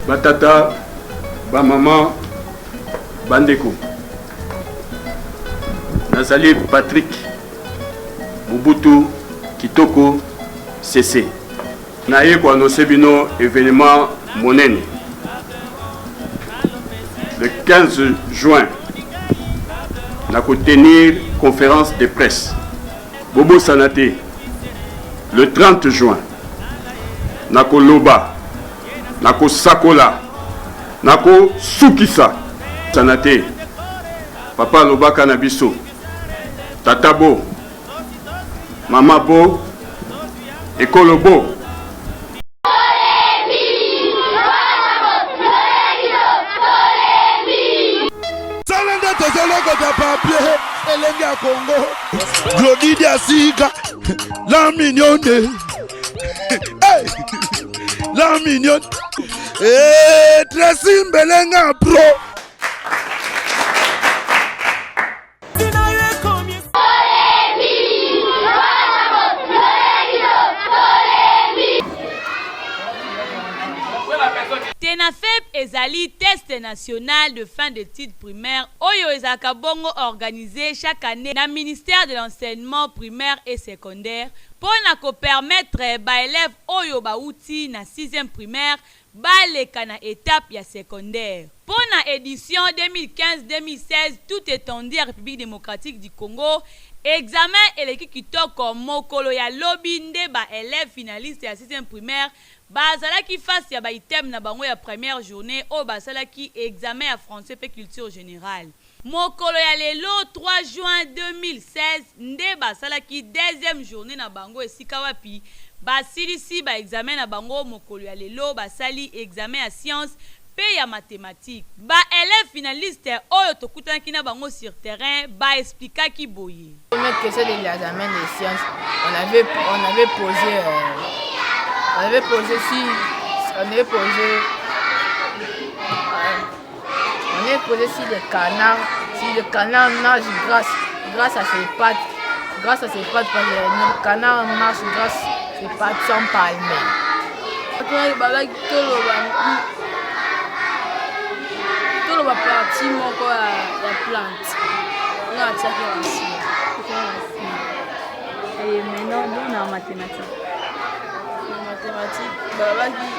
Batata, bamama, bandeko, nazali Patrick Mobutu Kitoko Sese. Naye ko annoncer bino evenement monene le 15 juin nako tenir conference de presse. Bobosana te le 30 juin nakoloba, nakosakola, nakosukisa. Bosana te papa alobaka na biso tata bo, mama bo, ekolo bo. Sala nde tozolokota papier elengi ya Congo Glody Diasika la mignonne hey! La mignonne hey, Tracy Mbelenga bro. Tenafep ezali test national de fin d'etudes primaires oyo ezalaka bongo organise chaque annee na ministère de l'enseignement primaire et secondaire mpo na ko permettre ba elèves oyo bawuti na sixième primaire baleka na etape ya secondaire. Mpo na edition 2015-2016 toute etendue ya Republique democratique du Congo, examen eleki kitoko mokolo ya lobi nde ba elèves finalistes ya sixième primaire bazalaki face ya ba items na bango ya première journee oyo basalaki examen ya français mpe culture generale. Mokolo ya lelo 3 juin 2016 nde basalaki deuxième journee na bango esika wapi basilisi ba examens na bango mokolo ya lelo basali examen ya sciences mpe ya mathematiques. Ba elèves finalistes oyo tokutanaki na bango sur terrain ba explikaki boye. Première question de l'examen de sciences, on avait posé, on avait posé si, on avait posé, on avait posé si le canard nage grâce à ses pattes, grâce à ses pattes, parce que le canard marche grâce à ses pattes sans palmer. Balaki toloba partie moko ya plante nga atiaki racine. Et maintenant, bon, on a en mathématiques. Na mathématique, balobaki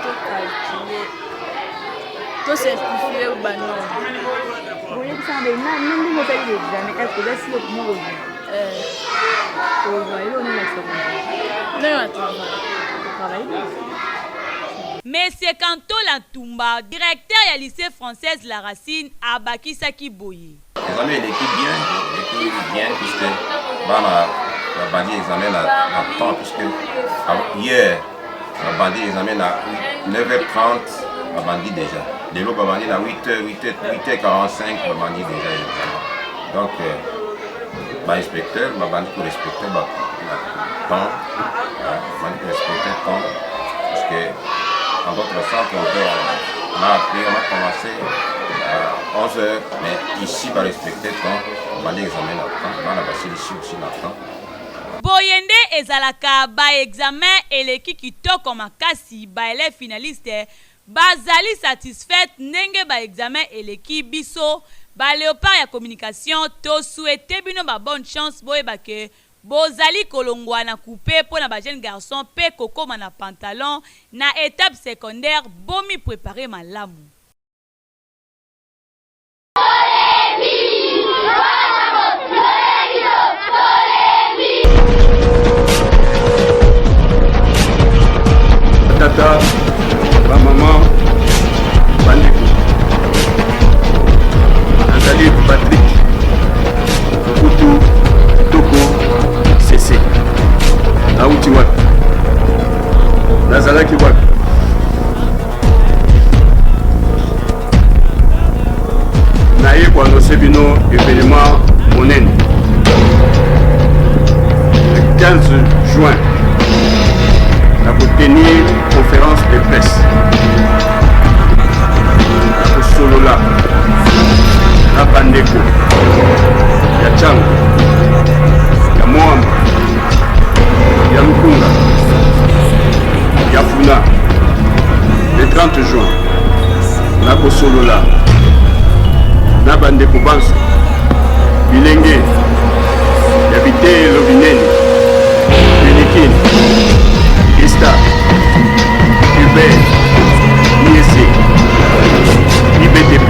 tocalcule, tosimplifie banombre. Boyebisaka be na ndenge osali examen, est ce que oza sûr okoma kozwa? Kozwa eloko nini lakisa kozwa? Ndenge na travail. Travaille bien. Monsieur Kantola Ntumba, directeur ya lycée française La Racine, abakisaki boye. Examen eleki bien, eleki bien puisque bana babandi examen na temps, puisque hier babandi examen na 9h30, babandi déjà. Lelo babandi na 8h, 8h, 8h45 babandi déjà examen. Donc bainspecteur babandi korespecte ba temps, babandi korespecte temps, parce que dans d'autres centres on a appris, on a commencé à 11 heures, mais ici barespecte temps, babandi examen na temps, bana basilisi aussi na temps. Boye nde ezalaka, ba examen eleki kitoko makasi, ba élèves finalistes bazali satisfaite ndenge ba examen eleki. Biso ba léopard ya communication tosouhaite bino ba bonne chance. Boyeba ke bozali kolongwa na coupe mpo na ba jeune garçon mpe kokóma na pantalon na étape secondaire. Bomi prépare malamu. Tata, bamama, bandeko, nazali Patrick Mobutu Kitoko Sese. Nauti wapi? Nazalaki wapi? Naye koannonce bino événement monene le 15 juin nakotenir conférence de presse, nakosolola na bandeko ya Tshangu, ya Mont Amba, ya Lukunga, ya Funa le 30. 30 juin, nakosolola na bandeko banso bilenge ya biteyelo binene Unikin, Ista, Hubert, IEC, IBTP,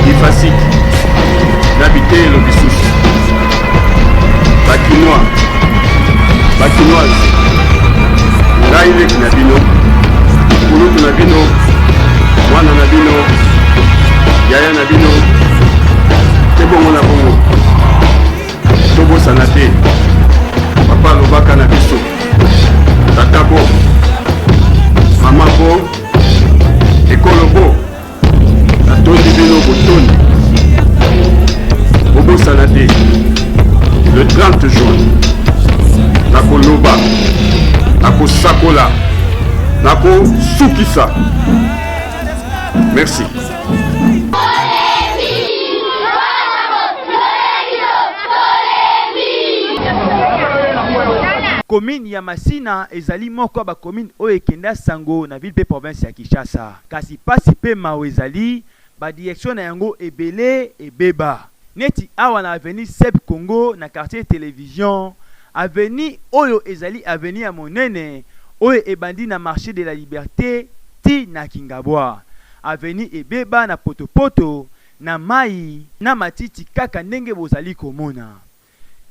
IFASIC na biteyelo bisusu. Bakinois, Bakinoise, ngai leki na bino, kulutu na bino, mwana na bino, yaya na bino, te bongo na bongo. Tobosana te, papa alobaka na biso, tata bo, mama bo, ekolo bo. Natondi bino botondi. Bobosana te, le 30 juin, nakoloba, nakosakola, nakosukisa. Merci. Commune ya Masina ezali moko ya ba communes oyo ekenda sango na ville mpe province ya Kinshasa. Kasi pasi mpe mawa ezali, ba directions na yango ebele ebeba. Neti awa na avenue Seb Congo na quartier Television, avenue oyo ezali avenue ya monene oyo ebandi na marche de la liberte ti na Kingabwa. Avenue ebeba na potopoto, na mayi, na matiti kaka ndenge bozali komona.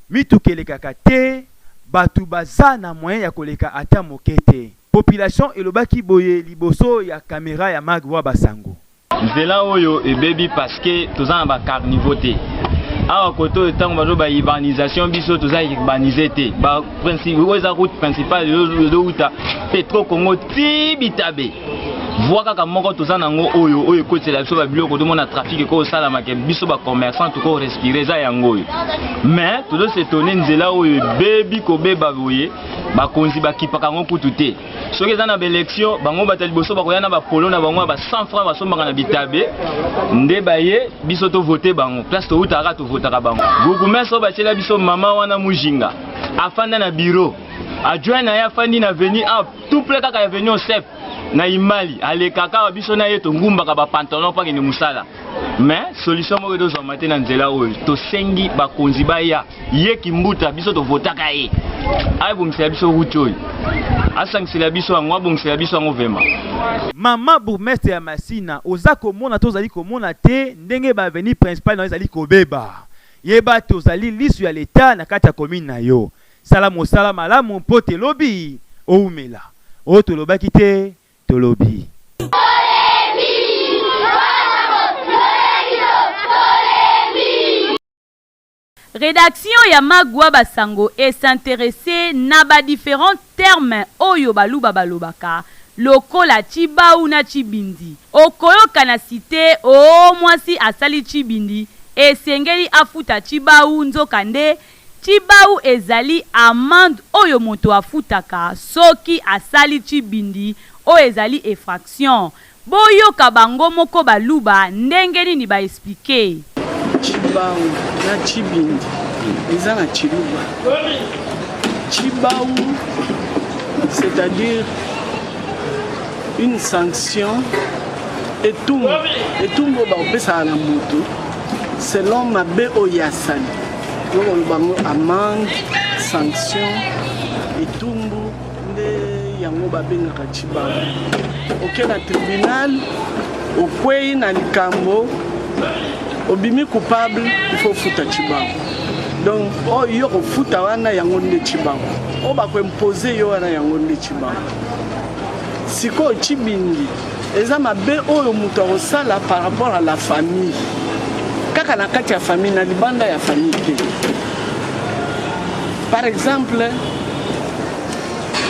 Mituka elekaka te, batu baza na moyen ya koleka ata moke te. Population elobaki boye liboso ya camera ya Mag Waba Sango. Nzela oyo ebebi parce que toza na ba carniveau te. Awa kote oyo ntango bazo ba urbanisation biso toza urbanise te. Ba principe oyo eza route principale ezowuta Petro Congo ti Bitabe. Voie kaka moko toza nango oyo oyo ekotela biso ba biloko tomona trafic ekosalama ke biso ba commerçant toko respirer eza yango oyo. Mais tozo s'etonner nzela oyo ebebi kobeba boye bakonzi bakipaka yango kutu te. Soki eza na ba election bango bato ya liboso bakoya na ba polo na bango ya ba 100 francs basombaka na bitabe nde baye biso to vote bango place towutaka kaka tovotaka bango. Bourgmestre oyo batiela biso mama wana Mujinga afanda na bureau adjoint na ye afandi na avenue awa tout près kaka ya avenue Osep na Imali alekaka awa biso na ye tongumbaka ba pantalon mpo akende mosala mais solution moko ezozwama te na nzela oyo tosengi bakonzi baya ye kimbuta biso tovotaka ye abongisela biso route oyo asangisela biso yango abongisela biso yango vema. Maman bourgmestre ya Masina oza komona to ozali komona te ndenge ba avenue principale na yo ezali kobeba? Yeba te ozali lisu ya l'etat na kati ya commune na yo. Sala mosala malamu mpo te lobi owumela. Oyo tolobaki te tolobi. Redaction ya Magua ba sango e s'interesser na ba differents termes oyo baluba balobaka lokola tshibawu na tshibindi. Okoyoka na site ooh mwasi asali tshibindi esengeli afuta tshibawu nzoka nde tshibawu ezali amende oyo moto afutaka soki asali tshibindi oyo ezali effraction Boyoka bango moko baluba ndenge nini ba expliquer. Tshibawu na tshibindi eza na tshiluba. Tshibawu c'est-à-dire une sanction etumbu etumbu oyo bakopesaka na moto selon mabe oyo asali tokoloba yango amende sanction etumbu nde yango babengaka tshibawu oke na tribunal okwei na likambo obimi coupable il faut ofuta tshibawu donc oyo yo kofuta wana yango nde tshibawu oyo bakoimpose yo wana yango nde tshibawu sikoyo tshibindi eza mabe oyo moto akosala par rapport à la famille kaka na kati ya famille na libanda ya famille te par exemple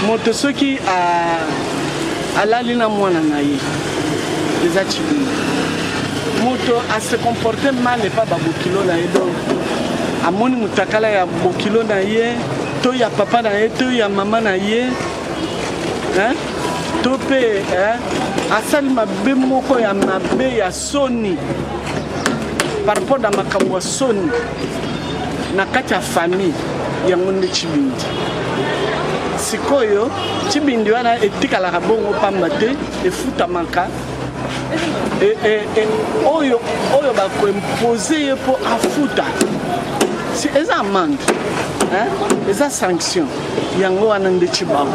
moto soki alali na mwana na ye eza tshibindi moto ase comporte mal epa babokilo na ye donc amoni motakala ya bokilo na ye to ya papa na ye to ya mama na ye hein? to mpe hein? asali mabe moko ya mabe ya soni par rapport na makambo ya soni na kati ya famille yango nde tshibindi. Sikoyo tshibindi wana etikalaka bongo pamba te, efutamaka e, e, e, oyo oyo bakoimpose ye mpo afuta si eza amende hein? Eza sanction. Yango wana nde tshibawu.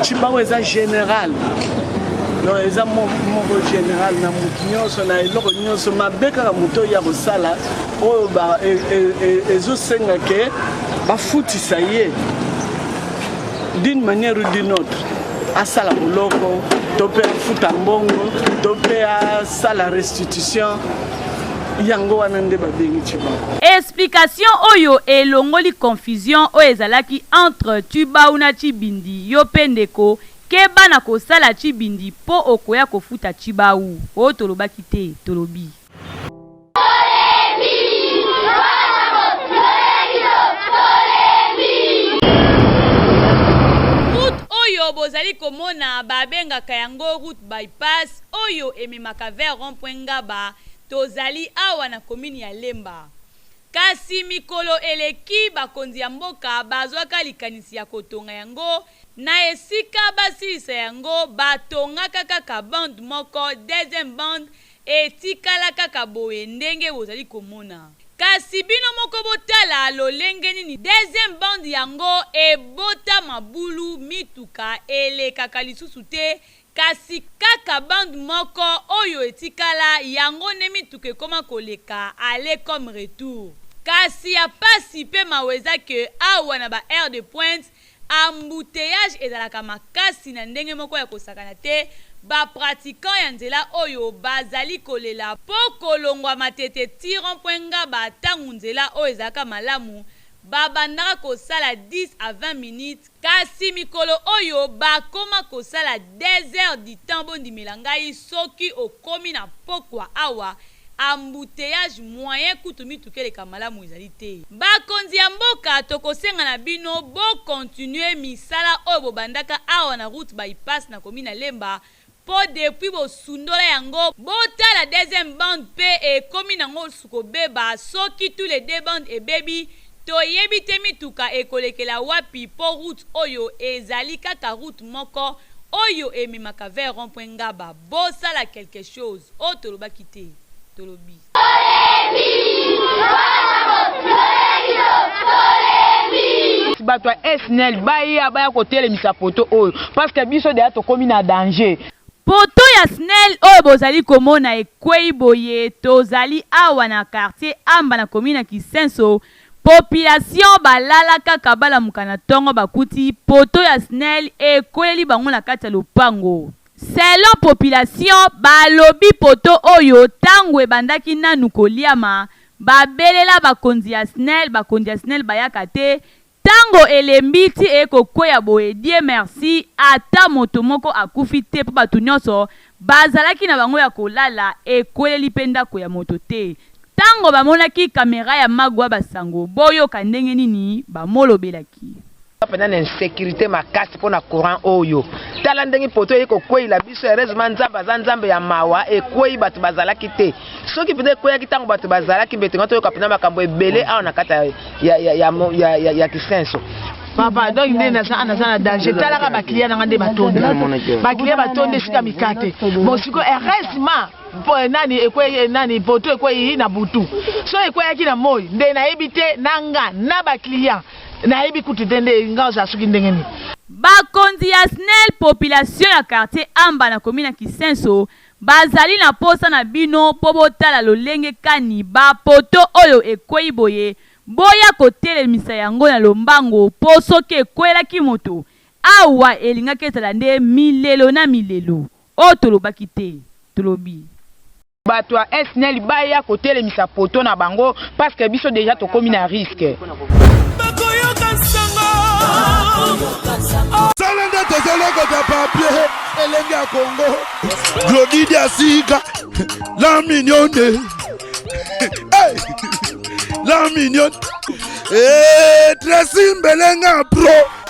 Tshibawu eza general, donc eza moko general na motu nyonso na eloko nyonso mabe kaka moto oyo ya kosala oyo ezosenga ke bafutisa ye d'une manière ou d'une autre, asala boloko to mpe afuta mbongo to mpe asala restitution. Yango wana nde babengi tshibawu. Explication oyo elongoli confusion oyo ezalaki entre tshibawu na tshibindi. Yo pe ndeko, keba na kosala tshibindi po okoya kofuta tshibawu. Oyo tolobaki te, tolobi. Route oyo bozali komona babengaka yango route bypass oyo ememaka vers rond point Ngaba. Tozali awa na commune ya Lemba. Kasi mikolo eleki bakonzi ya mboka bazwaka likanisi ya kotonga yango, na esika basilisa yango batongaka kaka bande moko, deuxième bande etikala kaka boye ndenge bozali komona. Kasi bino moko botala lolenge nini deuxième bande yango ebota mabulu, mituka elekaka lisusu te. Kasi kaka bande moko oyo etikala yango nde mituka ekoma koleka aller comme retour. Kasi ya pasi pe mawa eza que awa na ba heures de pointe, embouteillages ezalaka makasi na ndenge moko ya kosakana te, ba pratiquants ya nzela oyo bazali kolela po kolongwa Matete ti rond point Ngaba tangu nzela oyo ezalaka malamu babandaka kosala 10 à 20 minutes. Kasi mikolo oyo bakoma kosala deux heures du temps, bondimela ngai soki okomi na pokwa awa embouteillages moyen kutu mituka eleka malamu ezali te. Bakonzi ya mboka tokosenga na bino bo continuer misala oyo bobandaka awa na route bypass na commune ya Lemba po depuis bosundola yango botala deuxième bande pe ekomi nango kobeba, soki tous les deux bandes ebebi toyebi te mituka ekolekela wapi po route oyo ezali kaka route moko oyo ememaka vers rond point Ngaba. Bosala quelque chose. Oyo tolobaki te, tolobi. Bato ya SNEL baya baya kotelemisa poto oyo parce que biso deja tokomi na danger. Poto ya SNEL oyo bozali komona ekweyi boye, tozali awa na quartier Amba na commune ya Kisenso, population balala kaka balamuka na tongo bakuti poto ya SNEL ekweyeli bango na kati ya lopango. Selon population, balobi poto oyo tango ebandaki nanu koliama, babelela bakonzi ya SNEL, bakonzi ya SNEL bayaka te, tango elembi ti eye kokweya boye, Dieu merci ata moto moko akufi te po batu nionso bazalaki na bango ya kolala, ekweleli pe ndako ya moto te. Tango bamonaki camera ya Magua ba sango, boyoka ndenge nini bamolobelaki. Toza penza na insecurite makasi pona courant oyo tala ndenge poto eye kokweyila biso heureusement nzambe aza nzambe ya mawa ekweyi batu bazalaki te soki penza ekweyaki tango batu bazalaki mbe tonga toyoka penza makambo ebele awa na kati ya, ya, ya, ya, ya, ya, ya kisenso. Papa donc nde naza naza na danger talaka ba client nanga nde batondi ba client batondi esika mikate bon sikoyo heureusement Po nani ekweyi nani poto ekweyi na butu so ekweyaki na moyi nde nayebi te na nga na ba client nayebi kutu te nde nga ozala soki ndenge nini. Bakonzi ya SNEL population ya quartier Amba na commune ya Kisenso bazali na posa na bino po botala lolenge kani ba poteaux oyo ekweyi boye boya kotelemisa yango na lombango po soki ekweyelaki moto awa elingaki ezala nde milelo na milelo. Oyo tolobaki te, tolobi. Bato ya SNEL baya kotelemisa poteau na bango parce que biso dejà tokomi na risque. Sala nde tozolokota papier elenge ya Congo Glodi Diasika la mignonne hey! La mignonne hey, Tracy Mbelenga pro.